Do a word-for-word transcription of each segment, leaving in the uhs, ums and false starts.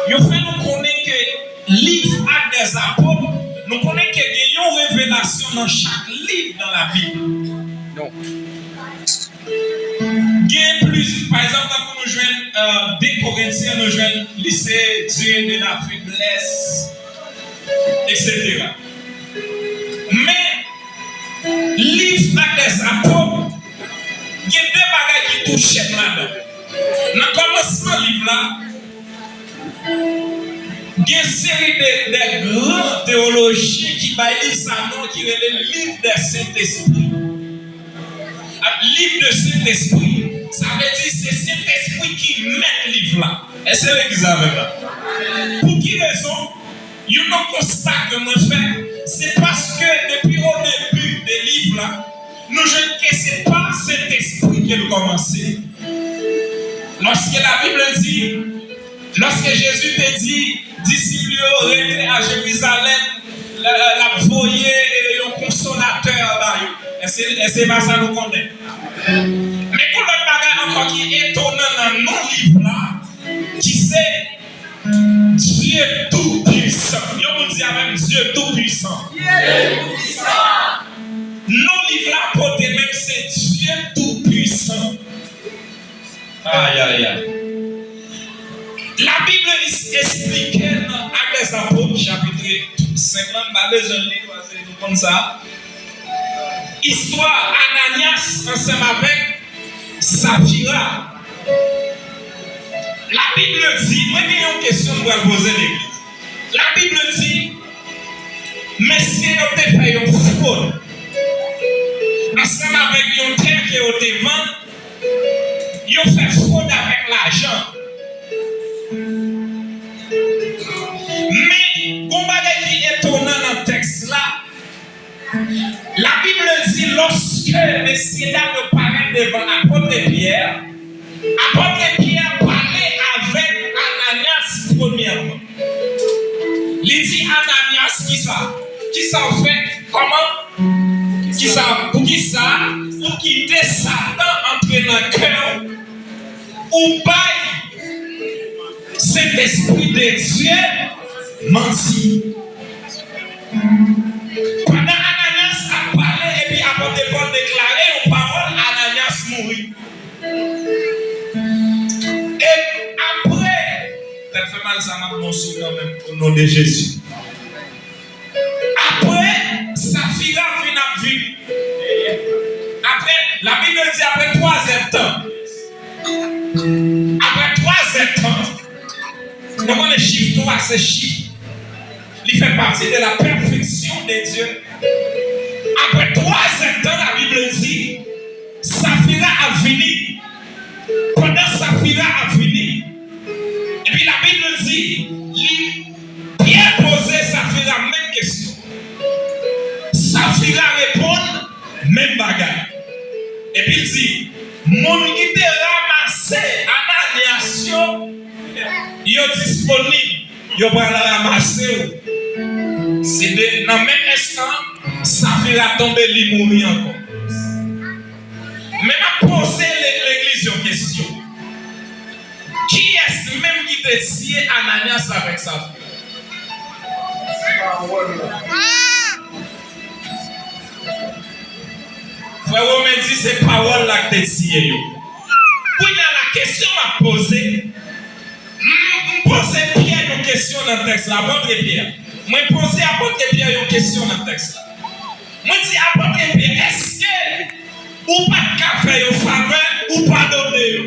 Yo fè nou konnen ke liv Actes des Apôtres, nou konnen ke gen yon revelasyon nan chak liv nan Labib. Gen plis, pa egzanp, tankou nou jwenn, euh, de Korentyen, nou jwenn li se Dieu de la faiblesse, et cetera. Men, liv Actes des Apôtres, gen de bagay ki touche m ladan. Nan kòmansman liv la, gen seri de, de gran teyolojyen ki bay liv sa non, ki rele liv de Sentespri. Liv de Sentespri, sa vle di se Sentespri ki mèt liv la. Èske legliz avè m la? Pou ki rezon? Youn nan konsta ke mwen fè, se paske depi o debi de liv la, nou jwenn ke se pa Sentespri ke l kòmanse. Lòske Labib di, lòske Jezi te di disip li yo rete a Jerizalèm, l, l ap voye yon konsolatè ba yo. Èske, èske se pa sa nou konnen? Men gon lòt bagay ankò ki etonan nan non liv la, ki se Dieu Tout-Puissant. Yon moun di avè m, Dieu Tout-Puissant. Non liv la pote menm se Dieu Tout-Puissant. Ayayay. Labib es-, esplike nan Actes des Apôtres, chapit senk la, m pa bezwen li, paske nou konn sa. Istwa Ananyas ansanm avèk Safira. Labib di, mwen gen yon kesyon m pral poze legliz. Labib di, mesye yo te fè yon fwod ansanm avèk yon tè ke yo te vann, yo fè fwod avèk lajan. Men, gon bagay ki etonan nan tèks la, Labib di, lòske mesyedam yo parèt devan apot Pyè, apot Pyè pale avèk Ananyas premyèman. Li di Ananyas, kisa? Kisa w fè? Kòman? Kisa, poukisa ou kite Satan antre nan kè w? Ou bay Sentespri de Dye manti. Pandan Ananyas ap pale, epi apot Pòl deklare yon pawòl, Ananyas mouri. E apre, tèt fè mal sa, m ap bon sou kanmenm, o non de Jezi. Apre, Safira vin ap vini. Apre, Labib di apre twa zèdtan. Apre twa zèdtan. Nou konnen chif twa se chif. Li fè pati de la pèfeksyon de Dye. Apre twa zèdtan, Labib di, Safira ap vini. Pandan Safira ap vini, epi Labib di, li, Pyè poze Safira menm kesyon. Safira reponn menm bagay. Epi l di, moun ki te ranmase Ananyas yo, yo disponib, yo pral ranmase w. Se de, nan menm enstan, Safira tonbe, li mouri ankò. Men m ap poze le-, legliz yon kesyon. Kiyès menm ki te tiye Ananyas avèk Safira? Frè Women di se pawòl la k te tiye yo. Kounye a la, kesyon m ap poze, m, m poze Pyè yon kesyon nan tèks la, apot Pyè. Mwen poze apot Pyè yon kesyon nan tèks la. Mwen di, apot Pyè, èske ou pa t ka fè yo favè, ou padone yo?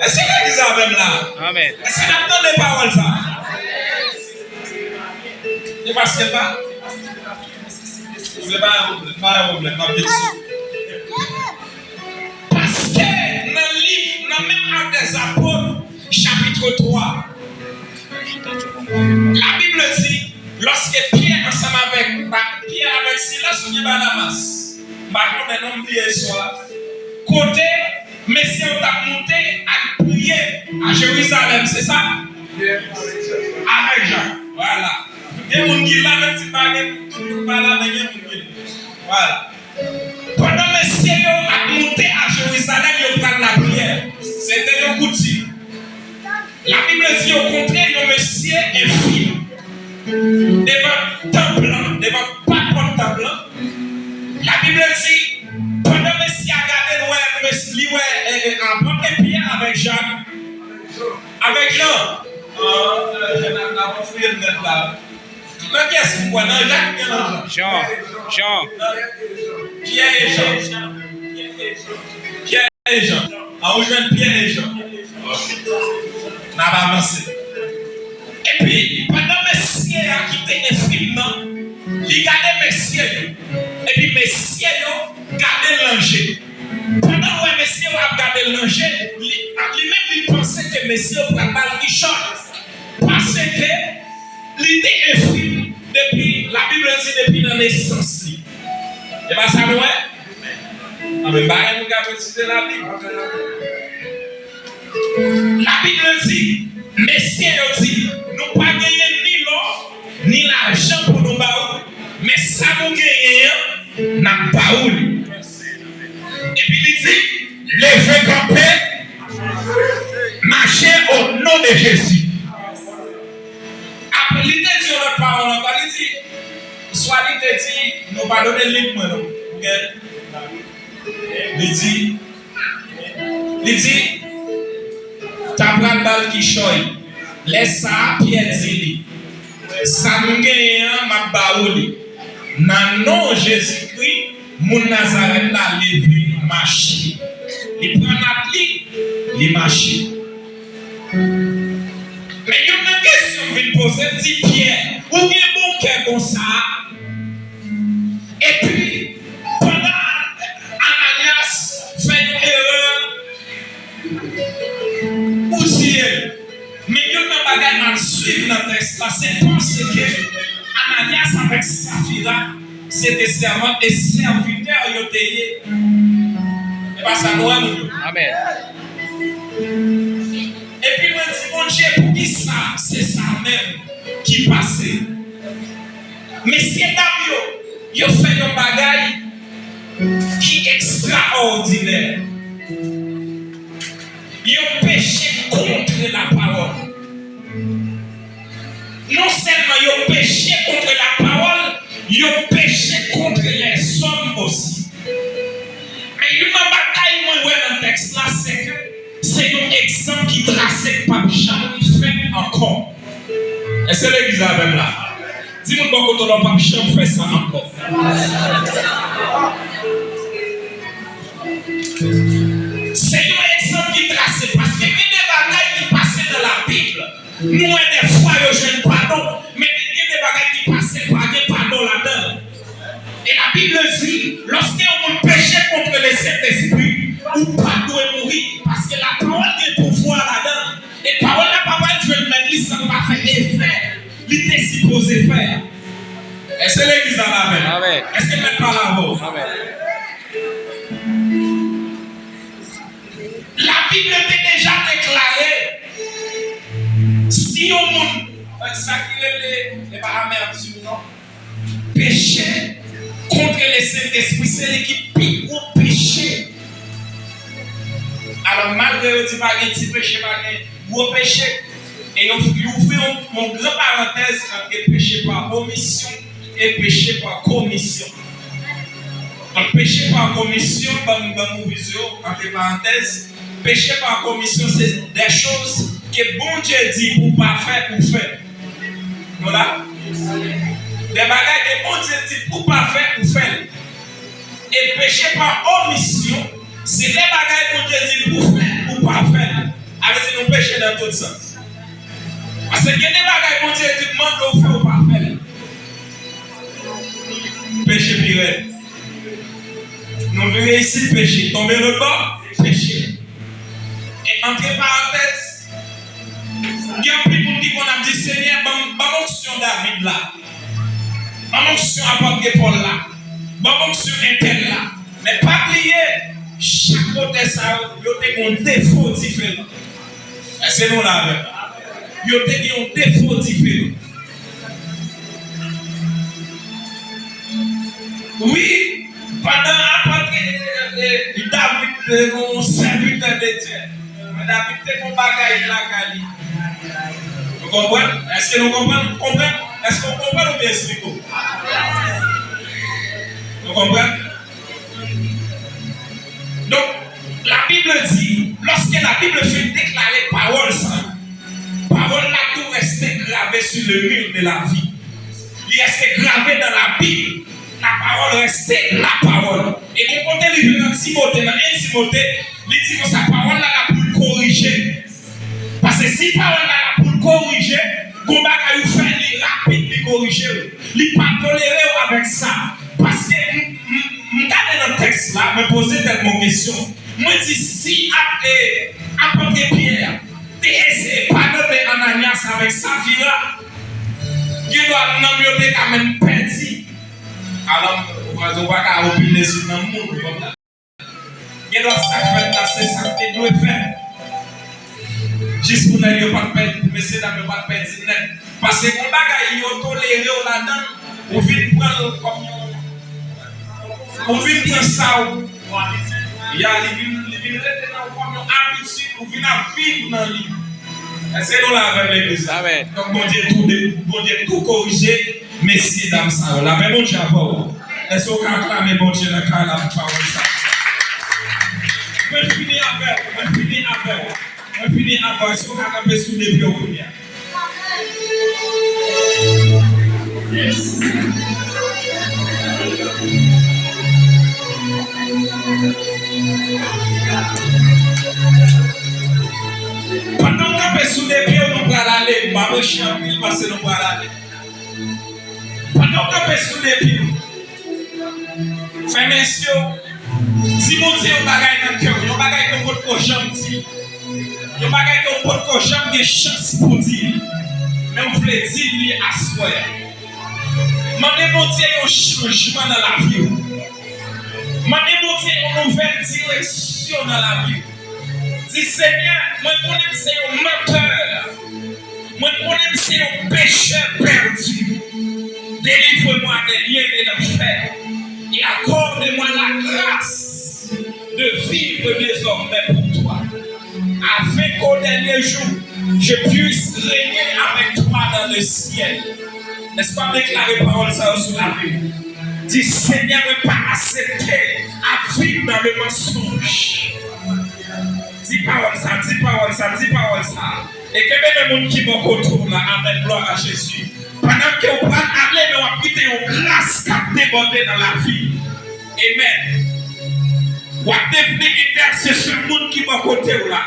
Èske legliz avè m la? Amèn. Èske n ap tande pawòl sa? E paske pa? Se pa yon pwoblèm, pa yon pwoblèm, m ap vin sou. Paske nan liv, nan menm Actes des Apôtres, chapit twa, Labib di, lòske Pyè ansanm avèk, pa, Pyè avèk Silas oubyen Banamas, m pa konnen non, m bliye istwa a. Kote mesye yo t ap moute al priye a Jerizalèm, se sa? Avèk Jak. Vwala. Gen moun ki la, menm si pa gen, tout moun pa la, men gen moun ki la. Vwala. Pandan mesye yo ap moute a Jerizalèm, yo pral lapriyè. Se te yon koutim. Labib di yo kontre yon mesye enfim devan tanp lan, devan pa pòt tanp lan. Labib di, pandan mesye a gade l, wè, mes- li wè eh, eh, apot Pyè avèk Jak, avèk Jan. Ah, n ap fouye l nèt la. Nan kiyès m kwè, nan Jak oubyen nan Jan? Jan. Jan. Pyè e Jan. Pyè e Jan. A, ou jwenn Pyè e Jan. N ap avanse. Epi, pandan mesye a ki te enfim nan, li gade mesye yo. Epi mesye yo gade l nan je. Pandan l wè mesye yo ap gade l nan je, li, li menm li panse ke mesye yo pral ba l kichòy. Paske li te enfim depi, Labib di depi nan nesans li. E pa sa nou wè? Anben, m pa renmen moun k ap etidye Labib. Labib di, mesye yo di, nou pa genyen ni lò, ni lajan pou nou ba ou, men sa nou genyen an, n ap ba ou li. Epi li di, leve kanpe, mache o non de Jezi. Apre, li te di yon lòt pawòl ankò, li di, swa li te di, nou padone l, li mwen non. Oke? Li di, li di, ta pral ba l kichòy. Lè sa a, Pyè di li, sa m genyen an, m ap ba ou li. Nan non Jezikri, moun Nazarèt la, leve, mache. Li pran nat li, li mache. Men youn nan kesyon m vin poze, m di, Pyè, ou gen bon kè konsa a? Epi, pandan Ananyas fè yon erè, ou tiye l. Men youn nan bagay m ap swiv nan tèks la, se panse ke Ananyas avèk Safira se te sèvant e sèvitè yo te ye. E pa sa nou wè, moun yo? Amèn. Epi mwen di, Bondye, poukisa se sa menm ki pase? Mesye dam yo, yo fè yon bagay ki ekstraòdinè. Yo peche contre la parole. Non sèlman yo peche contre la parole, yo peche contre les hommes aussi. Men youn nan bagay mwen wè nan tèks la, se ke se yon egzanp ki trase k p ap janm fèt ankò. Èske legliz la avè m la? Di moun bò kote w la, w p ap janm fè sa ankò. Se yon egzanp ki trase, paske gen de bagay ki pase nan Labib, nou wè dèfwa yo jwenn padon, men gen de bagay ki pase, pa gen padon ladan l. E Labib di, lòske yon moun peche contre le Saint-Esprit, ou pa dwe mouri, paske lapawòl gen pouvwa ladan l. E pawòl la pa pral jwenn mèt li san l pa fè efè li te sipoze fè a. Èske legliz la la avè m? Amèn. Èske mèt la la avè w? Amèn. Labib te deja deklare, si yon moun, sa ki rele, e pa amètim non, peche contre le Saint-Esprit, se li ki pi gwo peche. Alò, malgre yo di pa gen ti peche, pa gen gwo peche, e yo, yo ouvri yon, yon gran parantèz ant peche pa omisyon e peche pa komisyon. Donk, peche pa komisyon, ban m, ban m ouvri zye w, antre parantèz, peche pa komisyon, se des choses ke Bondye di pou pa fè, ou fè. Nou la? De bagay ke Bondye di pou pa fè, ou fè l. E peche pa omisyon, se de bagay Bondye di pou fè, ou pa fè l. A vle di nou peche nan tout sans. Paske gen de bagay Bondye di mande w fè, ou pa fè l. Peche pi rèd. Nou vire isit, peche. Tonbe lòt bò, peche. E antre parantèz, gen anpil moun ki konn ap di, Senyè, ban m, ban m onksyon David la. Ban m onksyon apòt Pòl la. Ban m onksyon entèl la. Men pa bliye, chak otè sa yo, yo te gen yon defo diferan. Èske nou la avè m? Yo te gen yon defo diferan. Wi, pandan apòt, e, e, e, David te yon sèvitè de Dye, men David te gen yon bagay lakay li. Ou konprann? Èske nou konprann? Konprann? Èske w konprann oubyen esplike w? Nou konprann? Donk, la Bible dit, lorsque la Bible fait déclarer parole sa, parole la tou reste gravé sur le mur de la vie. Li reste gravé dans la Bible. La parole reste la parole. E gon kote li vin nan Timote, nan en Timote, li di konsa, pawòl la la pou l korije. Paske si pawòl la la pou l korije, gon bagay ou fè, li rapid, li korije w. Li pa tolere w avèk sa. Paske m, m, m gade nan tèks la, mwen poze tèt mwen kesyon. Mwen di, si ap, e, apot Pyè te eseye padone Ananyas avèk Safira, gen dwa nanm yo te ka menm pèdi. Alò, ou pa, ou pa ka opine sou nanm moun. Gen dwa sa k fèt la, se sa k te dwe fèt. Jis pou nèg yo pa t pèdi, pou mesye dam yo pa t pèdi nèt. Paske gon bagay yo tolere w ladan, ou vin pran l kòm yon, ou vin pran sa w, ya, li vin, li vin rete nan w kòm yon abitid, ou vin ap viv nan li. Èske nou la avè m, legliz la? Amèn. Donk, Bondye tou de, Bondye tou korije mesye dam sa yo. Lapè Bondye avè w. Èske w ka aklame Bondye nan kay la pou pawòl sa? Mwen fini avè w, mwen fini avè w, mwen fini avè w. Èske w ka kanpe sou de pye w kounye a? Yes. Pandan w kanpe sou de pye w, nou pral ale. M pa preche anpil paske nou pral ale. Pandan w kanpe sou de pye w, fèmen zye w. Di Bondye yon bagay nan kè w, yon bagay ke w potko janm di, yon bagay ke w potko janm gen chans pou di, men w vle di li aswè a. Mande Bondye yon chanjman nan lavi w. Mande Bondye yon nouvèl direksyon nan lavi w. Di, Senyè, mwen konnen m se yon mantè. Mwen konnen m se yon pechè pèdi. Délivrez-moi des liens de l'enfer et accorde-moi la grâce de vivre désormais pour toi, afin qu'au dernier jour, je puisse régner avec toi dans le ciel. Èske w ap deklare pawòl sa yo sou lavi w? Di, Senyè, mwen pa aksepte ap viv nan le mensonge. Di pawòl sa, di pawòl sa, di pawòl sa. E kenbe men moun ki bò kote w la. Amèn, glwa a Jezi. Pandan ke w pral ale, men w ap kite yon gras k ap debòde nan lavi. Amèn. W ap devni entèsesyonè moun ki bò kote w la.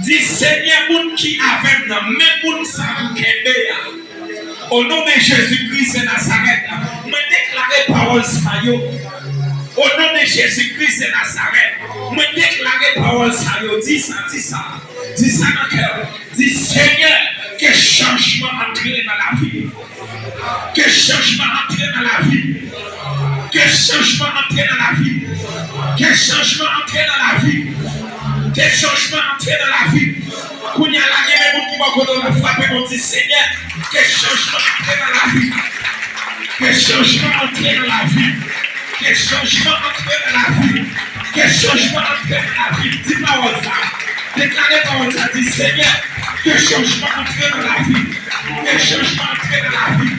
Di, Senyè, moun ki avè m nan, men moun sa m kenbe a. O non de Jezi Kris de Nazarèt, mwen deklare pawòl sa yo. O non de Jezi Kris de Nazarèt, mwen deklare pawòl sa yo. Di sa, di sa. Di sa nan kè w. Di, Senyè, ke chanjman antre nan lavi m. Ke chanjman antre nan lavi m. Ke chanjman antre nan lavi m. Ke chanjman antre nan lavi m. Ke chanjman antre nan lavi m. Kounye a la, gen moun ki bò kote w la, frape men w, di, Senyè, ke chanjman antre nan lavi m. Ke chanjman antre nan lavi m. Ke chanjman antre nan lavi m. Ke chanjman antre nan lavi m. Di pawòl sa. Deklare pawòl sa. Di, Senyè, ke chanjman antre nan lavi m. Ke chanjman antre nan lavi m.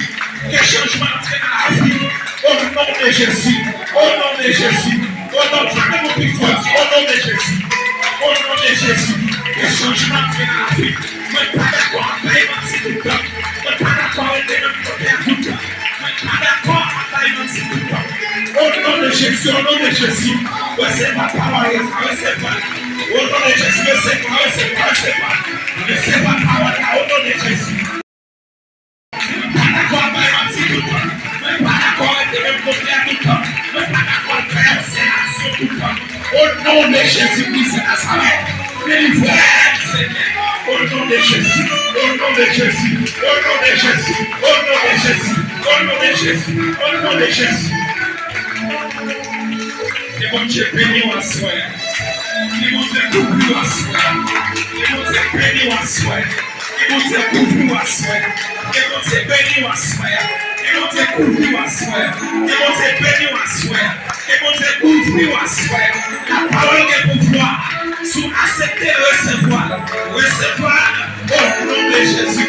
Ke chanjman antre nan lavi m. O non de Jezi. O non de Jezi. O non, frape men w pi fò. Di, o non de Jezi. O non de Jezi. Ke chanjman antre nan lavi m. Mwen pa dakò ak bay manti tout tan. Mwen pa dakò rete menm kote a tout tan. Mwen pa dakò ak bay manti tout tan. O non de Jezi, o non de Jezi. Resevwa pawòl sa, resevwa. O non de Jezi, resevwa, resevwa, resevwa. Resevwa pawòl la, o non de Jezi. Mwen pa dakò ak bay manti tout tan. Mwen pa dakò rete menm kote a tout tan. Mwen pa dakò ak fè obsèvasyon tout tan. O non de Jezi Kris de Nazarèt, delivre m, Senyè. O non de Jezi, o non de Jezi, o non de Jezi, o non de Jezi, o non de Jezi, o non de Jezi. Ke Bondye beni w aswè a. Ke Bondye kouvri w aswè a. Ke Bondye beni w aswè a. Ke Bondye kouvri w aswè a. Ke Bondye beni w aswè a. Ke Bondye kouvri w aswè a. Ke Bondye beni w aswè a. Ke Bondye kouvri w aswè a. Lapawòl gen pouvwa. Si w aksepte resevwa, resevwa o non de Jezi.